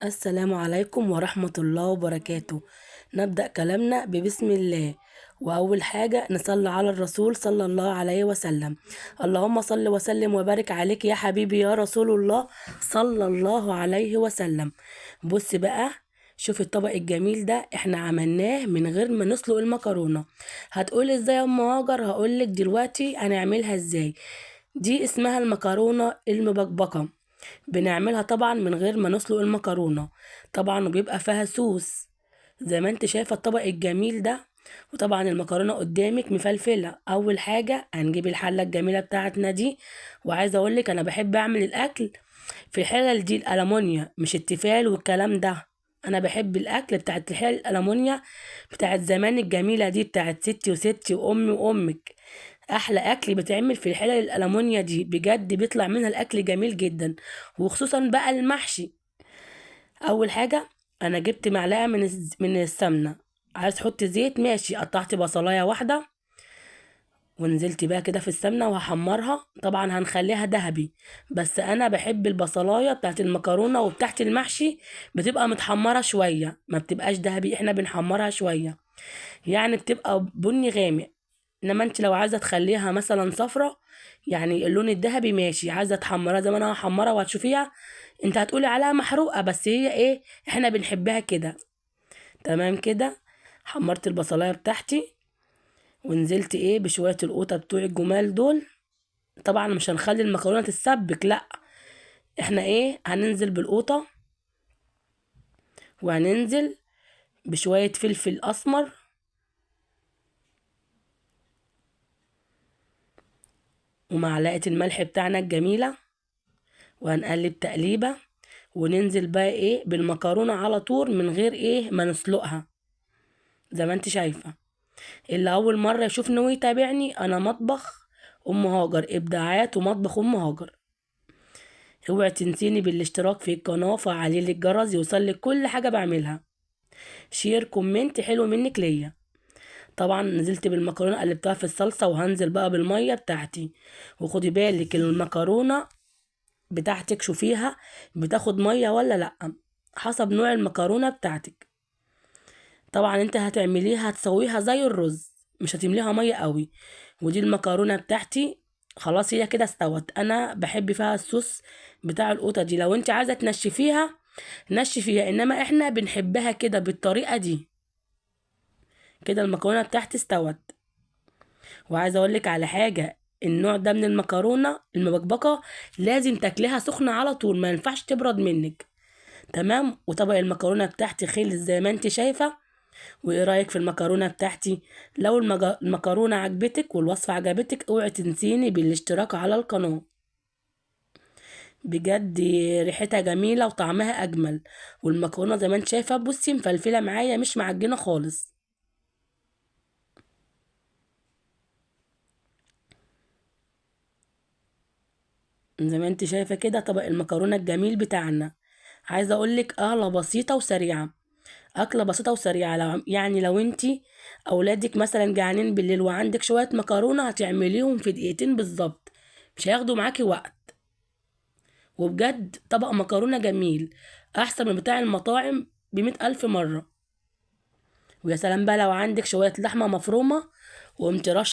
السلام عليكم ورحمة الله وبركاته. نبدأ كلامنا ببسم الله، وأول حاجة نصلي على الرسول صلى الله عليه وسلم. اللهم صل وسلم وبارك عليك يا حبيبي يا رسول الله صلى الله عليه وسلم. بص بقى، شوف الطبق الجميل ده احنا عملناه من غير ما نسلق المكرونة. هتقولي ازاي يا ام هاجر؟ هقولك دلوقتي هنعملها ازاي. دي اسمها المكرونة المبكبكة، بنعملها طبعا من غير ما نسلق المكرونة طبعا، وبيبقى فيها صوص زي ما انت شايفة الطبق الجميل ده. وطبعا المكرونة قدامك مفلفلة. اول حاجة هنجيب الحلة الجميلة بتاعتنا دي، وعايزة اقولك انا بحب اعمل الاكل في الحلل دي الالومنيا، مش التيفال والكلام ده. انا بحب الاكل بتاعت الحلل الالومنيا بتاعت زمان الجميلة دي، بتاعت ستي وستي وامي وامك. احلى اكل بيتعمل في الحلل الالومنيا دي، بجد بيطلع منها الاكل جميل جدا، وخصوصا بقى المحشي. اول حاجة انا جبت معلقة من السمنة، عايز تحط زيت ماشي، قطعت بصلايه واحدة ونزلت بقى كده في السمنة وهحمرها. طبعا هنخليها ذهبي، بس انا بحب البصلايه بتاعت المكرونه وبتاعت المحشي بتبقى متحمره شوية، ما بتبقاش ذهبي، احنا بنحمرها شوية يعني بتبقى بني غامق. انما انت لو عايزه تخليها مثلا صفرة يعني اللون الذهبي ماشي، عايزه تحمرها زي ما انا هحمرها وهتشوفيها انت هتقولي عليها محروقة، بس هي ايه، احنا بنحبها كده. تمام كده، حمرت البصلايه بتاعتي ونزلت ايه بشوية القوطه بتوع الجمال دول. طبعا مش هنخلي المكرونه تتسبك، لا احنا ايه هننزل بالقوطه وهننزل بشوية فلفل اسمر ومعلقة الملح بتاعنا الجميلة، وهنقلب تقليبه وننزل بقى ايه بالمكرونه على طول من غير ايه ما نسلقها زي ما انت شايفه. اللي اول مرة يشوفني ويتابعني، انا مطبخ ام هاجر، ابداعات ومطبخ ام هاجر. اوعي تنسيني بالاشتراك في القناة وفعلي الجرس يوصلك كل حاجة بعملها. share comment حلو منك ليا. طبعا نزلت بالمكرونه قلبتها في الصلصه، وهنزل بقى بالمية بتاعتي. وخدي بالك المكرونه بتاعتك شوفيها بتاخد مية ولا لا، حسب نوع المكرونه بتاعتك. طبعا انت هتعمليها هتسويها زي الرز، مش هتمليها مية قوي. ودي المكرونه بتاعتي خلاص هي كده استوت. انا بحب فيها الصوص بتاع القوطه دي، لو انت عايزه تنشفيها نشفيها، انما احنا بنحبها كده بالطريقة دي. كده المكرونه بتاعتي استوت. وعايزه اقول لك على حاجة، النوع ده من المكرونه المبكبكه لازم تاكليها سخنة على طول، ما ينفعش تبرد منك. تمام. وطبق المكرونه بتاعتي خلص زي ما انت شايفه. وايه رايك في المكرونه بتاعتي؟ لو المكرونه عجبتك والوصفه عجبتك اوعي تنسيني بالاشتراك على القناة، بجد ريحتها جميلة وطعمها اجمل. والمكرونه زي ما انت شايفه بصي مفلفله معايا، مش معجنه خالص. زي ما انت شايفه كده طبق المكرونه الجميل بتاعنا. عايزه اقول لك اكله بسيطة وسريعة، اكله بسيطة وسريعة. لو انت اولادك مثلا جعانين بالليل وعندك شوية مكرونه هتعمليهم في دقيقتين بالظبط، مش هياخدوا معاكي وقت. وبجد طبق مكرونه جميل احسن من بتاع المطاعم بمئة الف مرة. ويا سلام بقى لو عندك شوية لحمه مفرومه وقمت رشه